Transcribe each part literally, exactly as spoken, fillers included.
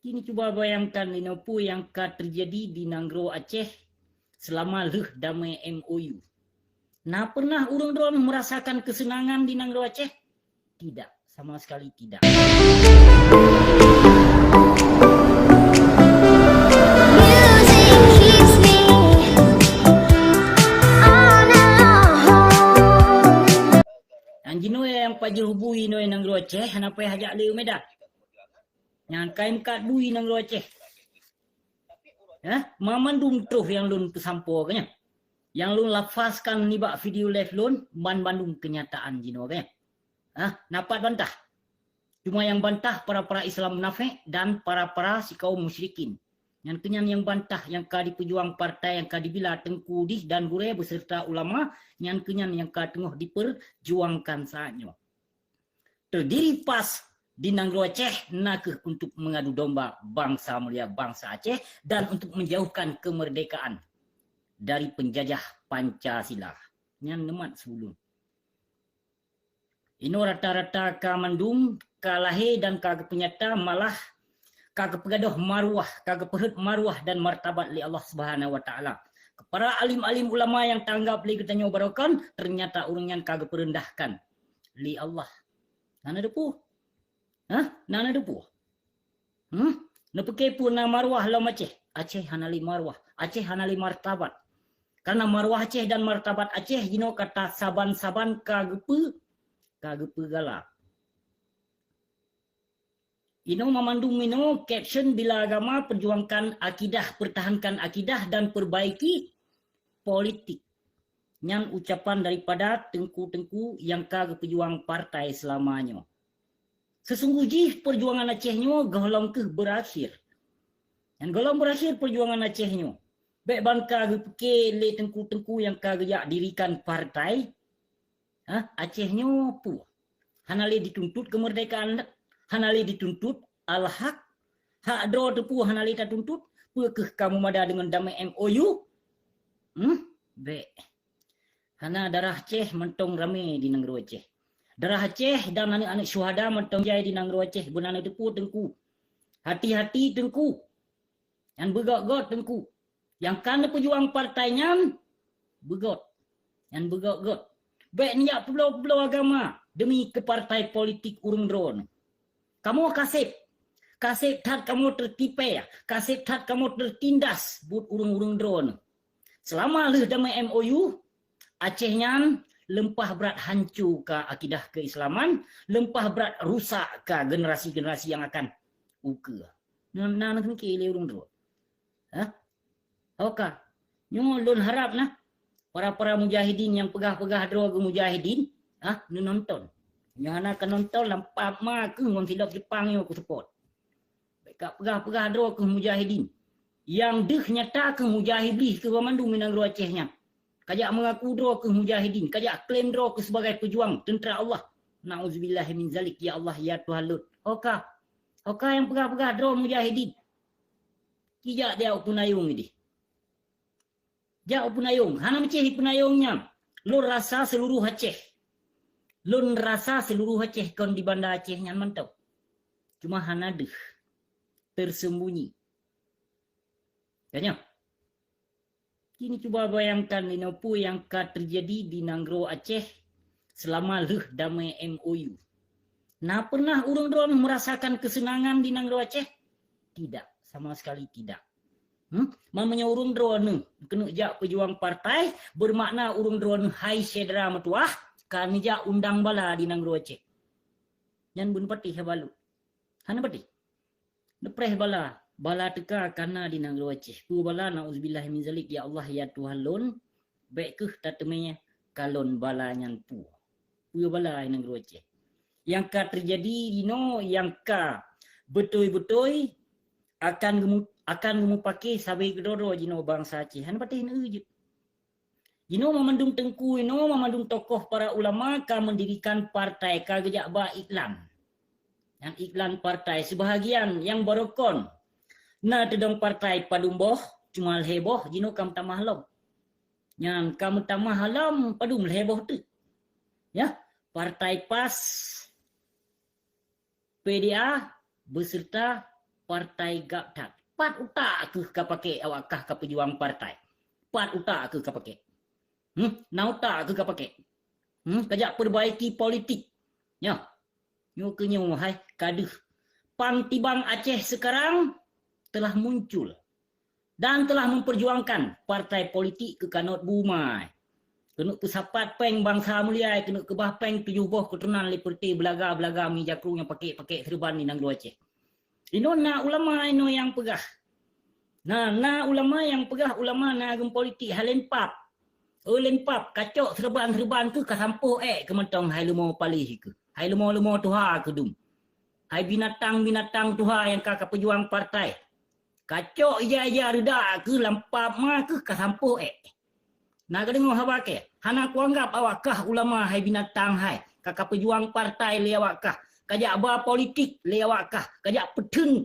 Kini cuba bayangkan inoe peue nyang ka teujadi di nanggroe Aceh seulama lheueh damé M O U. Na pernah ureuëng droeneueh meurasakan keuseunangan di nanggroe Aceh? Tidak, sama sekali tidak. Anjinoe nyang pajeuh bui noe nanggroe Aceh hana payah jak lé u Medan. Nyang kai meukat bui nanggroe Aceh. Hah? Mamandum troh nyang lôn peusampoe keu nyan. Nyang lôn lafazkan nibak video live lôn, ban bandum keunyataan jinoe keu nyan. Hah? Na pat bantah? Cuma nyang bantah para-para Islam munafék dan para-para sikaum musyrikin. Nyan keu nyan nyang bantah nyang ka dipeujuang partai nyang ka dibila teungku dih dan gurée beserta ulama, nyan keu nyan nyang ka teungoh diperjuangkan saat nyoe. Terdiri pas di nanggroe Aceh na kheueh untuk mengadu domba bansa mulia bansa Aceh dan untuk menjauhkan kemerdekaan dari penjajah Pancasila. Nyan neumat siulun. Inoe rata-rata ka mandum ka lahé dan ka geupeunyata malah ka geupeugadôh maruah, ka geupeuheuet maruah dan martabat lé Allah Subhanahu wa Taala. Para alim-alim ulama nyang taanggab lé geutanyoe barokon, ternyata ureuëng nyan ka geupeurendahkan lé Allah. Na neuteupeue? Hah? Na neuteupeue? Hmm? Neupiké peue na maruah lom Aceh? Aceh hana lé maruah. Aceh hana lé martabat. Karena maruah Aceh dan martabat Aceh jinoe kata saban-saban ka geupeu, ka geupeugala. Inoe mamandum inoe caption bila agama perjuangkan akidah, pertahankan akidah dan perbaiki politik. Nyan ucapan daripada teungku-teungku nyang ka geupeujuang partai seulama nyoe. Seusungguh jih perjuangan Aceh nyoe gohlom kheueh beurakhir. Nyan gohlom beurakhir perjuangan Aceh nyoe. Bék ban ka geupiké lé teungku-teungku nyang ka geujak dirikan partai, hah, Aceh nyoe peue? Hana lé dituntut kemerdekaan, hana lé dituntut al-haq, hak droe teuh peue hana lé tatuntut, peue kheueh ka meumada deungon damé M O U? Hmm? Bék. Hana darah Aceh mantong ramé di nanggroe Aceh. Darah Aceh dan aneuëk-aneuëk syuhada mantong jai di nanggroe Aceh, beuna neuteupeue teungku. Hati-hati teungku. Nyan beugöt-göt teungku. Nyang ka neupeujuang partai nyan beugöt. Nyan beugöt-göt. Bék neujak peubloe-peubloe agama demi keu partai politik ureuëng droeneueh. Kamoe kaseb. Kaseb that kamoe teutipée, kaseb that kamoe teutindas buet ureuëng-ureuëng droeneueh. Seulama lheueh damé M O U, Aceh nyan leumpah brat hanco ka akidah keuislaman, leumpah brat rusak ka generasi-generasi nyang akan ukeue. Nyan na neuseuki lé ureuëng droe. Hah? Oka. Nyoe lôn harab na para-para mujahidin nyang peugah-peugah droe keu mujahidin, hah, neunonton. Nyoe hana keunonton lam pap ma keuh ngon silop Jepang nyoe kuseupôt. Bék ka peugah-peugah droe keu mujahidin. Nyang deuh nyata keu mujahidin keu banmandum di nanggroe Aceh nyan. Kajak mengaku droe keu mujahidin, kajak klaim droe keu sebagai pejuang tentera Allah. Nauzubillah min zalik, ya Allah, ya Tuhan lôn. Oka. Oka nyang peugah-peugah droe mujahidin. Kijak dia u peunayong idih. Jak u peunayong, hana meucéh di peunayong nyan. Lôn rasa seuluruh Aceh. Lôn rasa seuluruh Aceh kon di Banda Aceh nyan mantong. Cuma hana deuh. Tersembunyi. Tanyoe. Kini cuba bayangkan inoe peue nyang ka teujadi di nanggroe Aceh seulama lheueh damé M O U. Na pernah ureuëng droeneueh meurasakan keuseunangan di nanggroe Aceh? Tidak, sama sekali tidak. Hmm? Meunyoe ureuëng droeneueh keuneuk jak peujuang partai, beumakna ureuëng droeneueh hai syedara meutuwah ka neujak undang bala di nanggroe Aceh. Nyan beuneupatih haba lôn. Hana patih. Neupreh bala, bala teuka kana di nanggroe Aceh. Peue bala, nauzubillah min zalik, ya Allah, ya Tuhan lôn, bék kheueh tateumé kalon bala nyan peue. Peue bala di nanggroe Aceh. Nyang ka teujadi inoe nyang ka beutôi-beutôi akan geumu-, akan geumeupaké sabe keudroe-droe jinoe bansa Aceh. Hana patih neueu jeuet. Jinoe mamandum teungku inoe, mamandum tokoh para ulama ka meundirikan partai, ka geujak ba iklan. Nyan iklan partai, seubahagian nyang barokon na teudong partai padum boh, cuma lhée boh, jinoe ka meutamah lom. Nyan ka meutamah lom padum lhée boh teuk. Ya, partai pas, P D A beserta Partai gab that. Pat utak keuh ka pakék awak kah ka peujuang partai. Pat utak keuh ka pakék. Hmm? Na utak keuh ka pakék. Hmm? Kajak perbaiki politik. Nyoh. Nyoe keuh nyoe hai kadeuh. Pang tibang Aceh sekarang telah muncul dan telah memperjuangkan partai politik keu kanot bumai. Keuneuk peusapat péng bansa mulia, keuneuk keubah péng tujoh boh keuturonan lé peureuté beulaga-beulaga mi jakru nyang pakék-pakék seureuban di nanggroe Aceh. Inoe na ulama inoe nyang peugah. Na, na ulama nyang peugah ulama na agam politik hai lempap. Oh lempap, kacok seureuban-seureuban keuh ka sampôh ék keu mantong hai leumo paléh keuh. Hai leumo-leumo tuha keuh dum. Hai binatang-binatang tuha nyang ka, ka peujuang partai. Kacok ija-ija reudak keuh lampap ma keuh ka sampôh ék. Na kadeungoe haba kèe? Hana kuanggap awak kah ulama hai binatang hai, ka, ka peujuang partai lé awak kah, kajak ba politik lé awak kah, kajak peutheun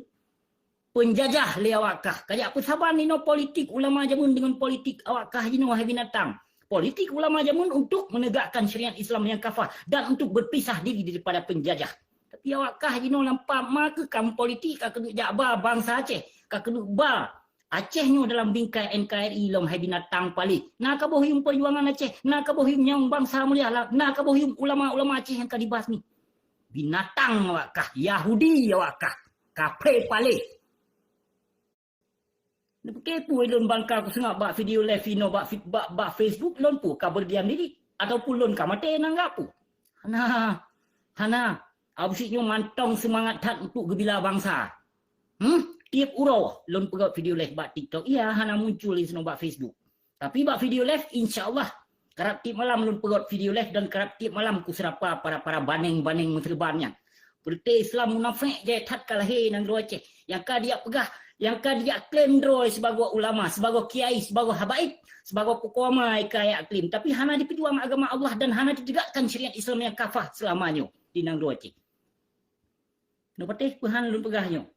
peunjajah lé awak kah, kajak peusaban inoe politik ulama jameun deungon politik awak kah jinoe hai binatang. Politik ulama jameun untuk menegakkan syariat Islam nyang kafah dan untuk berpisah diri daripada penjajah. Tapi awak kah jinoe lampap ma keuh kam politik ka keuneuk jak ba bansa Aceh, ka keuneuk ba Aceh nyoe dalam bingkai N K R I lom hai binatang paléh. Na kaboh yuem perjuangan Aceh, na kaboh yuem nyawöng bansa mulia, na kaboh yuem ulama-ulama Aceh nyang ka dibasmi. Binatang awak kah, Yahudi awak kah, kaphé paléh. Neupeue peue lôn bangka kuseungap bak video live inoe bak, bak, bak Facebook lôn peue ka berdiam diri ataupun lôn ka maté nanggap peue? Hana, hana. Abusik nyoe mantong seumangat that untuk geubila bansa. Hmm? Tiep uroe lôn peugöt video live bak TikTok, iya hana muncul di sinoe bak Facebook. Tapi bak video live, insya Allah, karab tiep malam lôn peugöt video live dan karab tiep malam kuseurapa para-para baneng-baneng meuseureuban nyan. Peureuté Islam munafék jai that ka lahé nanggroe Aceh. Nyang ka dijak peugah, nyang ka dijak klaim droe sibagoe ulama, sibagoe kiai, sibagoe habaib, sibagoe pukoe ma ka jak klaim. Tapi hana jipeujuang agama Allah dan hana jitegakkan syariat Islam nyang kafah seulama nyoe di nanggroe Aceh. Neupatéh peue han lôn peugah nyoe.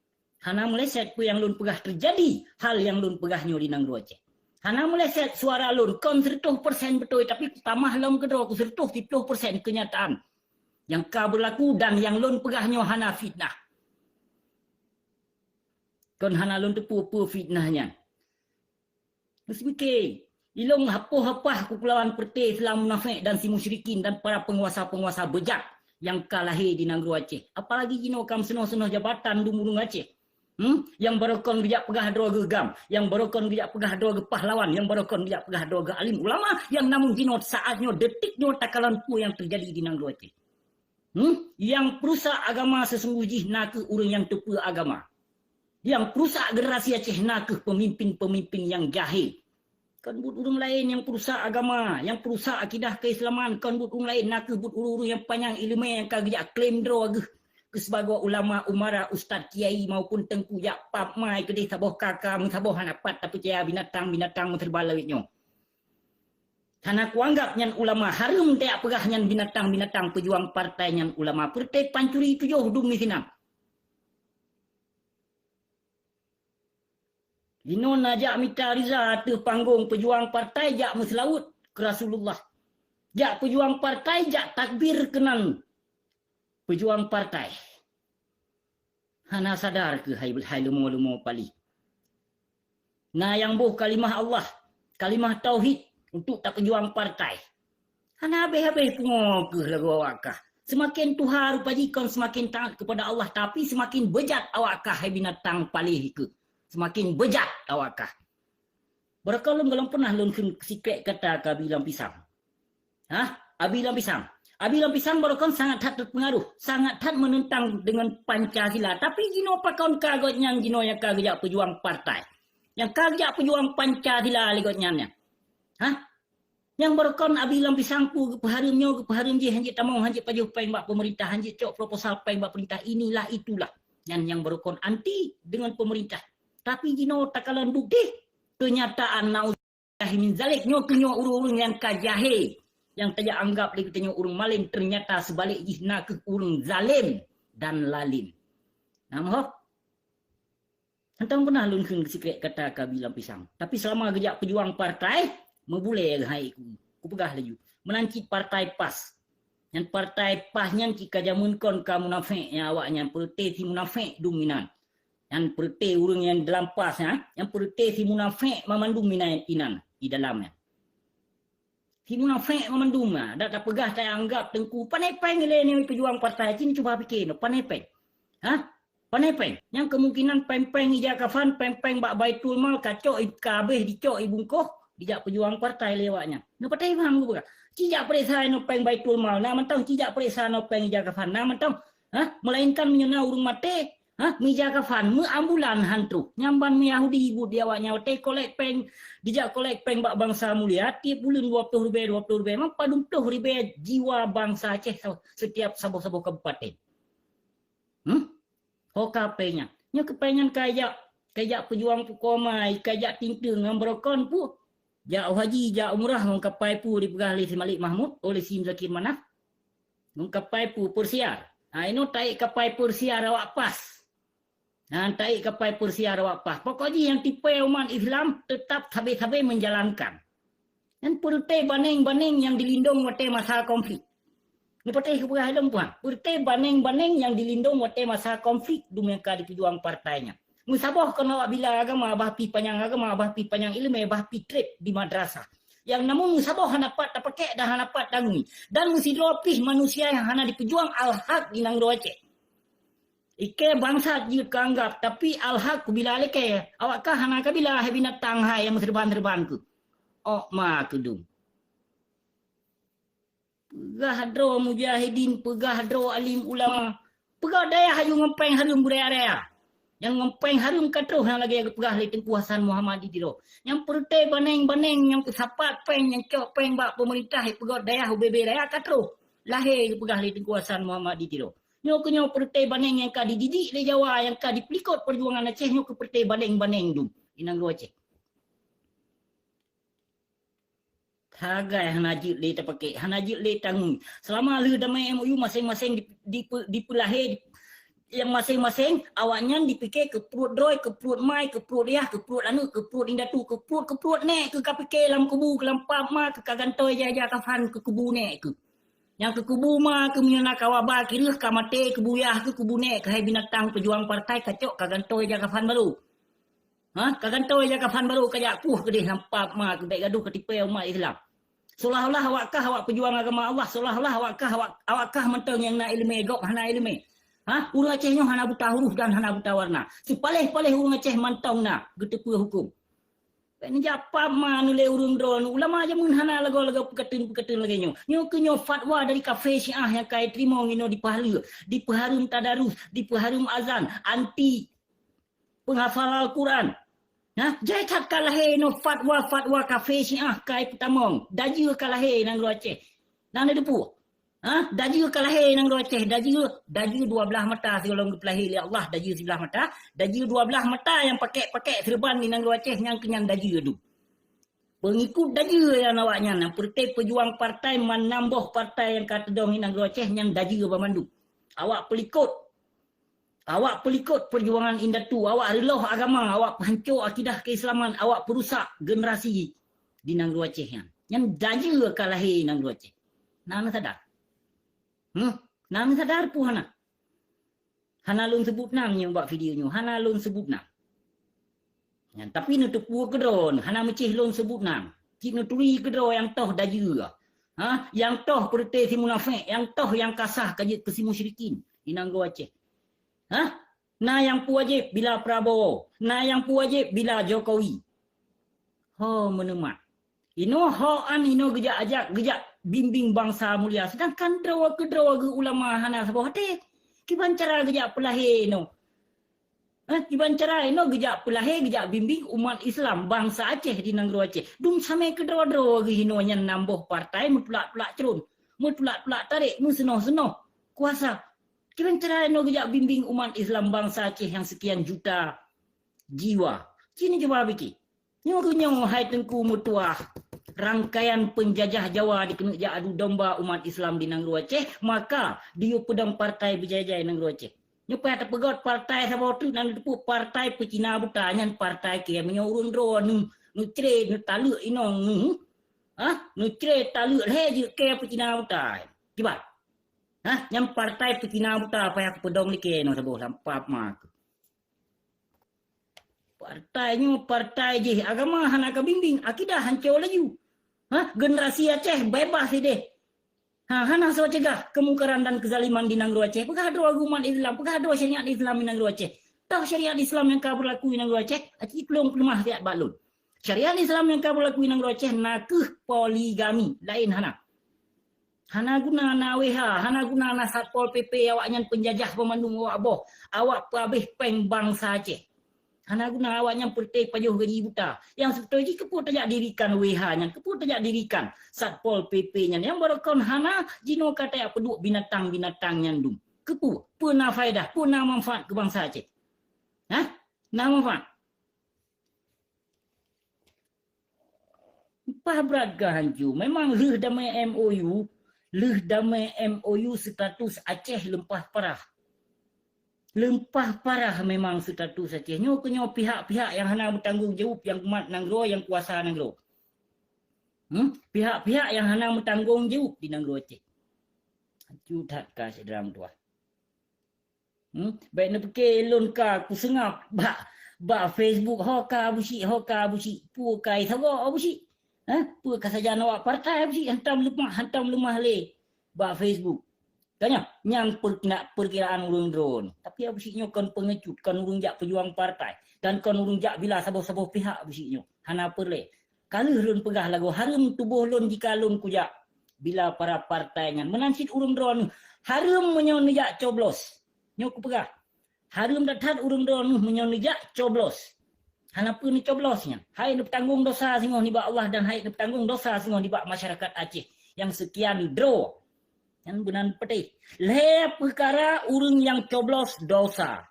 Hana meuleset peue nyang lôn peugah teujadi hal nyang lôn peugah nyoe di nanggroe Aceh. Hana meuleset suara lôn kon seureutôh persen beutôi, tapi tamah lom keudroe keu seureutôh siplôh persen keunyataan nyang ka beulaku dan nyang lôn peugah nyoe hana fitnah. Kon hana lôn teupeue peue fitnah nyan. Meuseumiké, ilong hapoh-hapoh kukulawan peureuté Islam munafék dan si musyrikin dan para peunguasa-peunguasa beujat nyang ka lahé di nanggroe Aceh. Apalagi jinoe kam seunoh-seunoh jabatan dum ureuëng Aceh. Hmm? Nyang barokon geujak peugah droe geuh GAM, nyang barokon geujak peugah droe geuh pahlawan, nyang barokon geujak peugah droe geuh alim ulama, nyang namun jinoe saát nyoe detik nyoe takalon peue nyang teujadi di nanggroe Aceh. Hmm? Nyang peurusak agama seusunggoh jih na kheueh ureuëng nyang teupeue agama. Nyang peurusak generasi Aceh na kheueh peumimpin-peumimpin nyang jahé. Kon buet ureuëng laén nyang peurusak agama, nyang peurusak akidah keuislaman, kon buet ureuëng laén, na kheueh buet ureuëng-ureuëng nyang panyang iéleumé nyang ka geujak klaim droe geuh keu sibagoe ulama, umara, ustaz, kiai maupun teungku jak pap mai keudeh saboh kaka meusaboh hana pat tapeucaya binatang-binatang meuseureuba lawét nyoe. Hana kuanggap nyan ulama, hareuem tajak peugah nyan binatang-binatang peujuang partai nyan ulama. Peureuté pancuri tujoh dum misinan. Jinoe na jak mita riza ateueh panggong peujuang partai jak meuseulaweuet keu Rasulullah. Jak peujuang partai jak takbir keunan peujuang partai. Hana sadar keuh hai, hai leumo-leumo paléh. Na nyang boh kalimah Allah, kalimah tauhid untuk tapeujuang partai. Hana habéh-habéh pungo keuh lagoe awak kah. Seumaken tuha rupa jih kon seumaken taát keupada Allah, tapi seumaken beujat awak kah hai binatang paléh keuh. Seumaken beujat awak kah. Barokon lôn gohlom peunah lôn kheun sikrék kata keu Abi Lam Pisang. Hah? Abi Lam Pisang. Abi Lam Pisang barokon sangat that teupeungaruh, sangat that meunentang deungon Pancasila. Tapi jinoe pakon ka gobnyan jinoe nyang ka geujak peujuang partai. Nyang ka geujak peujuang Pancasila lé gobnyan nyan. Hah? Nyang barokon Abi Lam Pisang peue geupeuhareuem nyoe, geupeuhareuem jih, hanjeuet tamong, hanjeuet pajoh péng bak peumeurintah, hanjeuet cok proposal péng bak peumeurintah, inilah itulah. Nyan nyang barokon anti deungon peumeurintah. Tapi jinoe takalon bukti, keunyataan naudzubillah min zalik nyoe keuh nyoe ureuëng-ureuëng nyang ka jahé, nyang tajak anggap lé geutanyoe ureuëng malém, teunyata seubalek jih na kheueh ureuëng zalém dan lalém. Nah, moh. Hana peunah lôn kheun sikrék kata keu Abi Lam Pisang. Tapi seulama geujak peujuang partai, meubulée keuhai ku, kupeugah laju. Meunan cit partai PAS. Nyan partai PAS nyan cit ka jameun kon ka munafék nyan awaknyan, peureuté si munafék dum inan. Nyan peureuté ureuëng nyang dalam pas, ha? Nyan peureuté si munafék mamandum inan, inan, di dalam nyan. Si munafék mamandum, ha? Dak tapeugah taanggab teungku. Pane péng ilée nyoe peujuang partai, cit cuba pike nyoe, pane péng. Ha? Pane péng. Nyang kemungkinan péng-péng ija kafan, péng-péng bak Baitul Mal, kacok i-, ka habéh dicok ibungkoh, dijak peujuang partai lé awaknyan. Nyoe patéh paham geupeugah. Ci jak peuriksa inoe péng Baitul Mal, na mantong ci jak peuriksa inoe péng ija kafan, na mantong. Ha? Melainkan meunyoe na ureuëng maté, ha? Meuija kafan, meuambulan han troh. Nyan ban meu Yahudi buet di awaknyan watée kolek péng, dijak kolek péng bak bansa mulia, tieb buleuen dua ploh ribée, dua ploh ribée, memang padum ploh ribée jiwa bansa Aceh sa-, setiap saboh-saboh kabupaten. Hmm? Ho ka péng nyan. Nyoe keu péng nyan ka jak, ka jak peujuang pukoe mai, ka jak tinteung ngon beurokon pu. Jak haji, jak umrah ngon kapai pu dipeugah lé si Malik Mahmud, oleh si Muzakir Manaf. Ngon kapai pu peusiar. Ha, inoe taék kapai peusiar awak pas. Ha, taék kapai peusiar awak pas. Pokok jih nyang tipée umat Islam tetap sabe-sabe menjalankan. Nyan peureuté baneng-baneng nyang dilindong watée masa konflik. Neupatéh keupeugah lom puan. Peureuté baneng-baneng nyang dilindong watée masa konflik dum nyang ka dipeujuang partai nyan. Meusaboh kon awak bila agama, bah pi panyang agama, bah pi panyang ileumé, bah pi treb di madrasah. Nyang namun meusaboh hana pat tapakek dan hana pat tangui. Dan meusidroe pih manusia nyang hana dipeujuang al-haq di nanggroe Aceh. Ikée bangsat jeuet keuanggab, tapi al-haq kubila lé kée. Awak kah hana kabila hai binatang hai nyang meuseureuban-seureuban keuh. Ok ma keudum. Peugah droe mujahidin, peugah droe alim ulama. Peugah dayah aju ngon péng hareuem budaya-daya. Nyang ngon péng hareuem ka troh nyang lagée geupeugah lé Teungku Hasan Muhammad di Tiro. Nyang peureuté baneng-baneng nyang peusapat péng nyang cok péng bak peumeurintah peugah dayah ubé-bé dayah ka troh. Lahé geupeugah lé Teungku Hasan Muhammad di Tiro. Nyoe keuh nyoe peureuté baneng nyang ka dididik lé Jawa, nyang ka dipeulikot peujuangan Aceh, nyoe keuh peureuté baneng-baneng dum inong Aceh. Sagai hana jeuet lé tapakek, hana jeuet lé tangui. Seulama lheueh damai M O U maséng-maséng di, di, dipeulahé, nyang maséng-maséng awaknyan dipike keu pruet droe, keu pruet mai, keu pruet yah, keu pruet aneuk, keu pruet indatu, keu pruet, keu pruet nék, keu ka pike lam kubu, keu lam pap ma, keu ka gantoe ija-ija kafan keu kubu nék keuh. Nyang keu kubu ma keuh meunyoe na kawa ba kireueh ka maté, kubu yah keuh, kubu nék keuh hai binatang peujuang partai kacok ka gantoe ija kafan barô. Ha? Ka gantoe ija kafan barô kajak puh keudeh lam pap ma keuh bék gadoh katipée umat Islam. Seolah-olah awak kah awak peujuang agama Allah, seolah-olah awak kah awak, awak kah mantong nyang na ileumé, gob hana ileumé. Ha? Ureuëng Aceh nyoe hana buta huruf dan hana buta warna. Sipaléh-paléh ureuëng Aceh mantong na geuteupeue huköm. Bék neujak pap ma neulée ureuëng droeneuh. Ulama jameun hana lagoe-lagoe peukateun-peukateun lagée nyoe. Nyoe keuh nyoe fatwa dari kafé Syiah nyang ka iteurimong inoe dipeuhaleue, dipeuhareuem tadarus, dipeuhareuem azan, anti penghafal Al-Quran. Nah, jai that ka lahé inoe fatwa-fatwa kafé Syiah ka ipeutamong. Dajeue ka lahé nanggroe Aceh. Nang neuteupeue. Ha? Dajeue ka lahé nanggroe Aceh. Dajeue, dajeue dua blaih mata sigohlom geupeulahé lé Allah. Dajeue siblaih mata. Dajeue dua blaih mata nyang pakek-pakek seureuban di nanggroe Aceh nyang keuh nyan dajeue dum. Peungikut dajeue nyan awaknyan, nyang peureuté peujuang partai, manam boh partai nyang ka teudong di nanggroe Aceh nyan dajeue banmandum. Awak peulikot. Awak peulikot peujuangan indatu, awak reuloh agama, awak peuhanco akidah keuislaman, awak peurusak generasi di nanggroe Aceh nyan. Nyan dajeue ka lahé nanggroe Aceh. Na neusadar? Hmm? Na neusadar peue hana? Hana lôn seubut nam nyoe bak video nyoe, hana lôn seubut nam. Nyan, tapi neuteupeue keudroe, hana meucéh lôn seubut nam. Cit neuturi keudroe nyang toh dajeue. Ha? Nyang toh peureuté si munafék, nyang toh nyang ka sah ka jeuet keu si musyrikin di nanggroe Aceh. Ha? Na nyang peuwajéb bila Prabowo, na nyang peuwajéb bila Jokowi. Ho meuneumat. Inoe ho an inoe geujak ajak, geujak bimbing bansa mulia. Seudangkan droe keu droe geuh ulama hana saboh até. Kiban cara geujak peulahé inoe? Eh, kiban cara inoe geujak peulahé, geujak bimbing umat Islam, bansa Aceh di nanggroe Aceh. Dum samé keudroe-droe geuh inoe nyan nam boh partai meutulak-tulak cron, meutulak-tulak tarek, meuseunoh-seunoh kuasa. Kiban cara inoe geujak bimbing umat Islam bansa Aceh nyang sekian juta jiwa? Cit neucuba pike. Nyoe keuh nyoe hai Teungku meutuah, rangkaian peunjajah Jawa dikeuneuk jak adu domba umat Islam di nanggroe Aceh, maka diyue peudong partai beujai-jai nanggroe Aceh. Nyoe payah tapeugot partai saboh teuk na neuteupeue partai peucina buta nyan partai keu meunyoe ureuëng droe neu-, neucre, neutaleuek inong neu-, ha? Neucre taleuek lhée jeuet keu peucina buta. Kiban? Ha? Nyan partai peucina buta payah kupeudong like nyoe saboh lam pap ma keuh. Partai nyoe partai jih, agama hana ka bimbéng, akidah hanco laju. Ha, generasi Aceh bebas sideh. Ha, hana soe cegah kemungkaran dan kezaliman di nanggroe Aceh. Peugah droe umat Islam, peugah droe syariat Islam di nanggroe Aceh. Toh syariat Islam nyang ka berlaku di nanggroe Aceh, aci tulông peuleumah siat bak lôn. Syariat Islam nyang ka berlaku di nanggroe Aceh nakeuh poligami, laén hana. Hana guna na W H, hana guna na Satpol P P, awak nyan penjajah banmandum awak boh, awak peuhabéh péng bansa Aceh. Hana guna awak nyan peureté pajoh gaji buta. Nyang seubeutôi jih keupeue tajak dirikan W H nyan, keupeue tajak dirikan Satpol P P nyan. Nyang barokon hana jinoe ka tajak peuduek binatang-binatang nyan dum. Keupeue? Peue na faedah, peue na manfaat keu bansa Aceh? Hah? Na manfaat? Pah brat ka hanco. Memang lheueh damé M O U, lheueh damé M O U status Aceh leumpah parah. Leumpah parah memang status Aceh. Nyoe keuh nyoe pihak-pihak nyang hana meutanggong jaweueb nyang umat nanggroe, nyang kuasa nanggroe. Hmm? Pihak-pihak nyang hana meutanggong jaweueb di nanggroe Aceh. Hanco that ka syedara meutuwah. Hmm? Bèk neupike lôn ka kuseungab bak, bak Facebook, ho ka Abusyik, ho ka Abusyik. Peue ka isogoe Abusyik? Hah? Peue ka sajan awak partai Abusyik hantom leumah, hantom leumah lé bak Facebook? Ka nyoe, nyan per-, nak peurkiraan ureuëng droeneuh. Tapi Abusyik nyoe kon peungecut, kon ureuëng jak peujuang partai, dan kon ureuëng jak bila saboh-saboh pihak Abusyik nyoe. Hana peureulée. Ka lheueh lôn peugah lagoe, hareuem tuboh lôn jika lôn kujak bila para partai nyan. Meunan cit ureuëng droeneuh, hareuem meunyoe neujak coblos. Nyoe kupeugah, hareuem that-that ureuëng droeneuh meunyoe neujak coblos. Hana peue neucoblos nyan. Hai neupeutanggong dosa singoh nibak Allah dan hai neupeutanggong dosa singoh nibak masyarakat Aceh nyang seukian droe. Nyan beunan peudeh. Lhée peukara ureuëng nyang coblos dosa.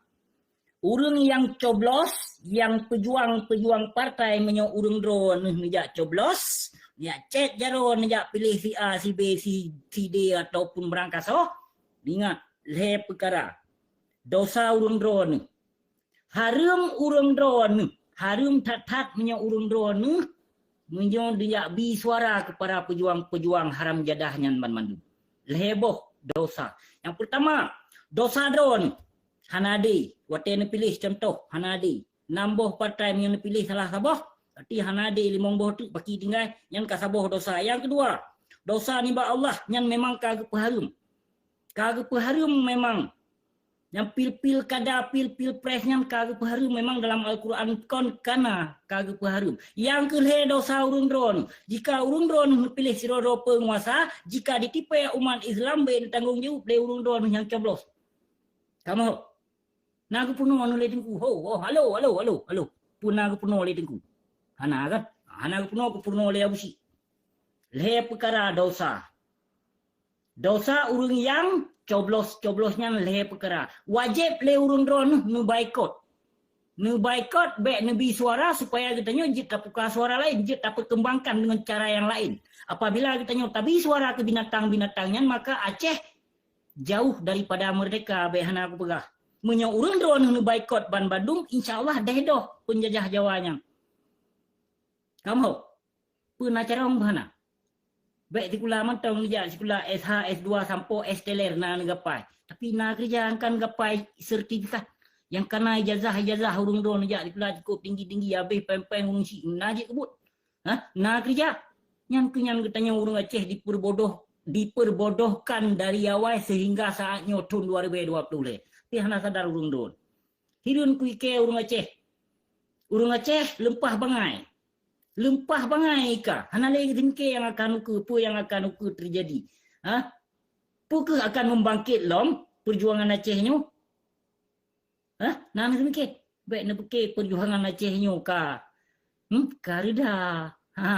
Ureuëng nyang coblos, nyang peujuang-peujuang partai, meunyoe ureuëng droeneuh neujak coblos, neujak cét jaroe, neujak piléh si A, si B, si, si D ataupun meurangkasoe, ingat, lhée peukara. Dosa ureuëng droeneuh. Hareuem ureuëng droeneuh. Hareuem that-that meunyoe ureuëng droeneuh, meunyoe neujak bi suara keu para peujuang-peujuang haram jadah nyan banmandum. Lhée boh dosa. Nyang peurtama, dosa droeneuh. Hana adé. Watée neupiléh, contoh, hana adé. Nam boh partai meunyoe neupiléh salah saboh, berarti hana adé, limong boh teuk paki tinggai, nyan ka saboh dosa. Nyang keudua, dosa nibak Allah, nyan memang ka geupeuhareuem. Ka geupeuhareuem memang. Nyang pil-pil kada, pil-pil pres nyan ka geupeuhareuem memang dalam Al-Quran, kon kana ka geupeuhareuem. Nyang keu lhée dosa ureuëng droeneuh. Jika ureuëng droeneuh neupiléh sidroe-droe peunguasa, jika ditipée umat Islam, bèk neutanggong jaweueb lé ureuëng droeneuh nyang coblos. Kamoe. Na geupeurunoe neuh lé Teungku. Ho, ho, halo, halo, halo, halo. Peue na geupeurunoe lé Teungku? Hana kan? Hana geupeurunoe, geupeurunoe lé Abusyik. Lhée peukara dosa. Dosa ureuëng nyang coblos-coblos nyan lhée peukara. Wajéb lé ureuëng droeneuh neubaikot. Neubaikot, bèk neubi suara supaya geutanyoe jeuet tapuka suara laén, jeuet tapeukeumbangkan deungon cara nyang laén. Apabila geutanyoe tabi suara keu binatang-binatang nyan, maka Aceh jauh daripada merdeka, bèk hana kupeugah. Meunyoe ureuëng droeneuh neubaikot banmandum, insya Allah deh doh peunjajah Jawa nyan. Kamoe, peue na carông beuh hana? Bèk sikula mantong neujak sikula S H, S dua sampoe S teler na neugapai. Tapi na keureuja nyang ka neugapai sertifikat. Nyang ka na ijazah-ijazah ureuëng droeneuh neujak sikula cukôp tinggi-tinggi, habéh péng-péng ureuëng syiek na jeuet keubuet. Hah? Na keureuja. Nyan keuh nyan geutanyoe ureuëng Aceh dipeurbodoh, dipeurbodohkan dari awai seuhingga saát nyoe thon dua ribèe dua ploh lhèe. Tapi hana sadar ureuëng droeneuh. Hireuen kuikée ureuëng Aceh. Ureuëng Aceh leumpah bangai. Leumpah bangai ka. Hana lé geuteumiké nyang akan ukeue, peue nyang akan ukeue teujadi. Hah? Peue kheueh akan meubangkét lom peujuangan Aceh nyoe? Hah? Na neuteumiké? Bèk neupiké peujuangan Aceh nyoe ka, hmm, ka reudah. Ha,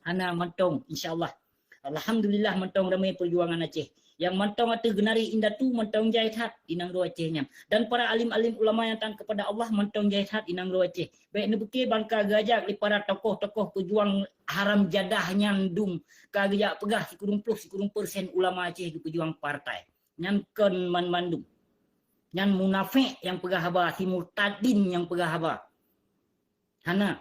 hana mantong, insya Allah. Alhamdulillah mantong ramé peujuangan Aceh. Nyang mantong ateueh geunari indatu mantong jai that di nanggroe Aceh nyan. Dan para alim-alim ulama nyang taat kepada Allah mantong jai that di nanggroe Aceh. Bèk neupiké ban ka geuajak lé para tokoh-tokoh peujuang haram jadah nyan dum ka geujak peugah sikureueng ploh sikureueng persen ulama Aceh geupeujuang partai. Nyan kon banmandum. Nyan munafék nyang peugah haba, si murtadin nyang peugah haba. Hana.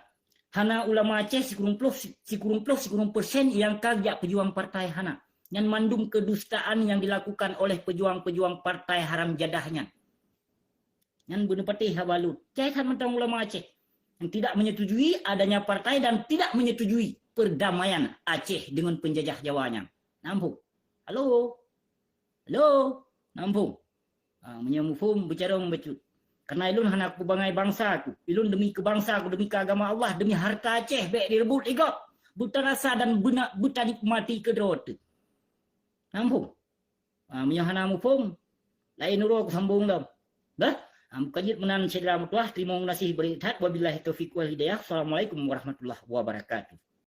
Hana ulama Aceh sikureueng ploh, sikureueng ploh, sikureueng persen nyang ka jak peujuang partai, hana. Nyan mandum keudustaan nyang dilakukan oleh peujuang-peujuang partai haram jadah nyan. Nyan beuneupatéh haba lôn. Jai that mantong ulama Aceh yang tidak menyetujui adanya partai dan tidak menyetujui perdamaian Aceh dengan penjajah Jawa nyan. Nampung. Halo? Halo? Nampung. Ha, meunyoe muphom, beucarông bacut. Karena ilôn hana kubangai bangsa ku. Ilôn demi keu bangsa ku, demi keu agama Allah, demi harta Aceh bék direubot lé gob. Beutarasa dan beuna-, beutanikmati keudroe teuh. Nampung. Ha, meunyoe hana muphom, laén uroe kusambong lom. Bah, ha, meukajeut meunan syedara meutuah, teurimong gaséh bri that, wabillahi taufiq wal hidayah. Assalamualaikum warahmatullahi wabarakatuh.